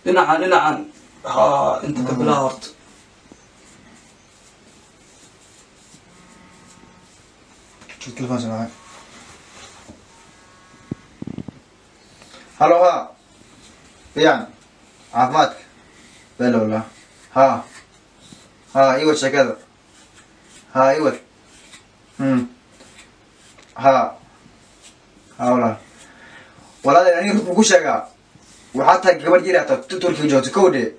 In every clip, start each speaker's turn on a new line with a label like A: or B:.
A: Dhinacan, dhinacan, ha, inta ka bilaa horta.
B: Telefoon soo. Halo, ha, fiican, caafimaadka belo wallah. Ha ha, iwad sheekada, ha, iwad. Ha ha, walaal, walaal, aniga run ku sheegaa, waxaa tahay gabadh yar hataa Turkiga joogto kowdhe.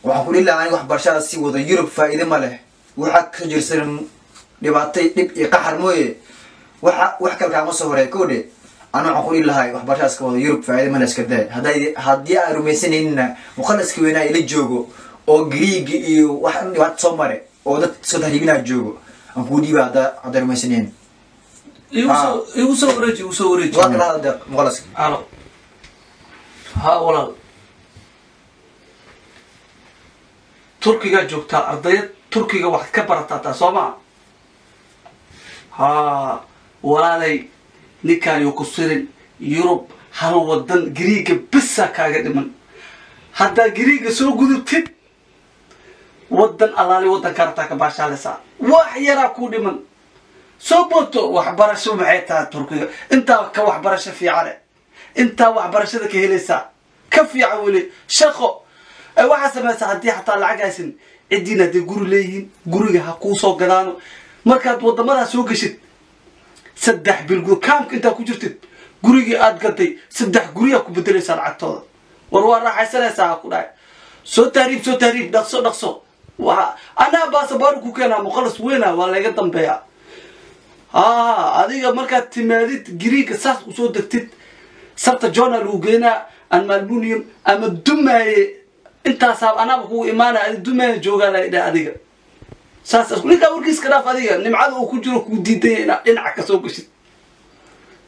B: Waxaan ku dhihi lahaa aniga waxbarashada sii wado, Yurub faa'iido ma leh, waxaa ka jirsan dhibaatay, dhib iyo qaxar mooye, waxa wax kale kaama soo horeey kowdhe. Ana waxaan ku dhihi lahay waxbarashadaas ka wado, Yurub faa'iido ma leh, iska day. Hadday haddii aan rumaysanayninna, mukhalaska weynaa ila joogo oo Griiga iyo wax dhibaato soo mare oo dad soo tahriibinaa joogo aan kuu dhiiba, haddaa rumaysanaynin.
A: Igu soo, igu soo wareeji, igu soo wareeji.
B: Waa kala hadal mukhalaska.
A: Halo, ha, walaal, Turkigaa joogtaa, ardayad Turkiga waxaad ka barataa taa, soo maa? Ha, walaalay, ninkaan yuu ku sirin. Yurub hal wadan, Griiga bisa kaaga dhiman. Haddaa Griiga soo gudubtid, wadan alaali wadanka rabtaa ka baashaalaysaa, wax yaraa kuu dhiman. Soo booto, waxbarasho maxay tahay? Turkiga intaa ka waxbarasho fiicane, intaa waxbarashada ka helaysaa ka fiican, weli shaqo ay waxaa samaysaa. Haddii xataa lacag haysan, ciddiina hadday guri leeyihiin, guriga ha kuu soo gadaano. Markaad wadamadaa soo geshid, 3 bil kaamka intaa ku jirtid, gurigii aad gaday 3 guryaa ku bedelaysaa lacagtooda. War waa raaxaysanaysaa, ha ku dhahay. Soo tahriib, soo tahriib, dhaqso, dhaqso. Waa anaa baasaboor ku keenaa, muqalas weyna waa laga dambeeyaa. Ha, adiga markaad timaadid Griiga, saas usoo degtid, Sarta Jona lagu geenaa ama Almunium ama Dumaaye, intaasaa anaaba kugu imaanaya. Adi Dumaaye joogaa la idhaa. Adiga saas ninkaa warkiiska dhaaf. Adiga nimcada uu ku jiro kuu diidanya inaad dhinaca kasoo geshid,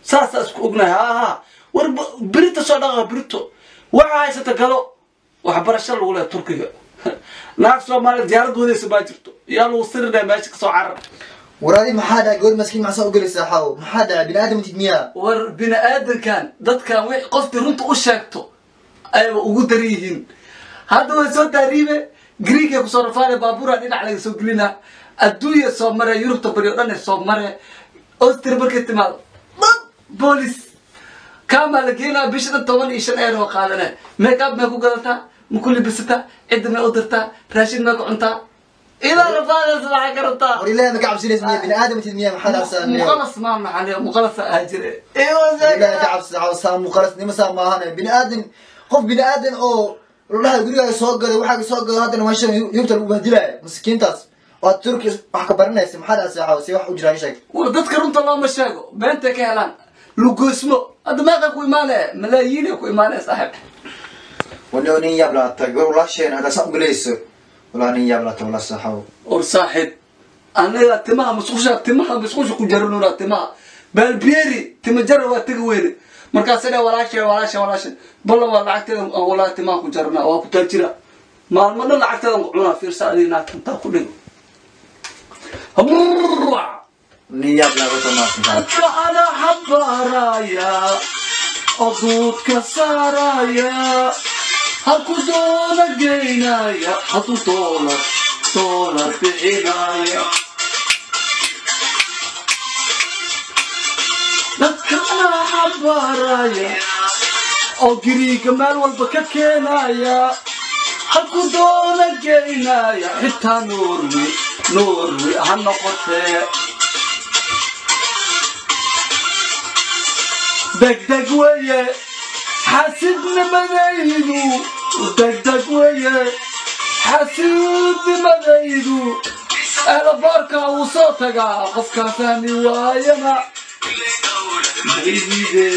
A: saasaa isku ognahay. Ha ha, war berito soo dhaqa, berito waxa haysata galo. Waxbarasho lagu leeya Turkiga, naag Soomaaliya diyaarad wadaysa baa jirto, yaa lagu sirinaya meesha kasoo carar.
B: Waraadi, maxaa dhacay? Goor maskiin maxaa u gelaysaa? Xaw, maxaa dhacay? Bini aadam tid miyaa?
A: War bini aadankan, dadkan wi qoftii runta u sheegto ayba ugu daran yihiin. Hadda way soo taariibe, Greekay kusoo rafaane, baabuura dhinac laga soo gelinaa, adduunya soo mare, Yurubta bari o dhan soo mare, Austria markay timaado dhab boolis kaamaa la geenaa. Bisha dhan 15 euro qaadane. Make up may ku gadataa? Ma ku libisataa? Cidda may u dirtaa? Raashin may ku cuntaa? Idaa rafaadaysa, maxaa ka rabtaa?
B: War Ilaahay ma ka cabsinaysa miya? Bini aadam tid miya? Maxaa dhacsaa miya?
A: Muqalas maa maxaa muqalasa ahaa jire.
B: Ilaahay ka cabsi, saa muqalasnimo saa maahane. Bini aadan, qof bini aadan oo la dhahay gurigaaga soo gaday, waxaaga soo gado, haddana meesha Yurubta lagu bahdilaayo maskiintaas, oo aad Turki wax ka baranaysa. Maxaa dhacsaa? Xaw, si wax u jiraan sheeg.
A: War dadka runta looma sheego, beentay ka helaan lugoysmo. Hadda meeqa ku imaanaya? Malaayiinay ku imaanaya, saaxib.
B: Wani nin yaab laata gabar walaasheen haddaa saa ugalayso, walaa nin yaab laata walaa saxaw.
A: War saaxib, anaga timaha musqusha, timaha musqusha ku jaranuna, timaha baalbieri, tima jara waa tegi weyne. Markaasa dhe walaashe, walaashe, walaashe, ballan waa lacagteeda walaa timaha ku jarana, waa ku taajira maalmo dhan lacagteedan ku cunaa. Fiirsa adiga, naagta intaa ku dhigo.
B: Nin yaab laata maarta.
A: Ana xabaaraya oo duudka saaraya, halku doona geynaya, hadduu doolar doolar bixinaya. Dadkana xabaaraya oo Giriiga meel walba ka keenaya, halku doona geynaya, xitaa Norway, Norway ha noqotee. Degdeg weye xaasidnimadaydu, degdeg weye xaasidnimadaydu. Eelaboorka uu soo tagaa, qofkaa fahmi waayana maidiide.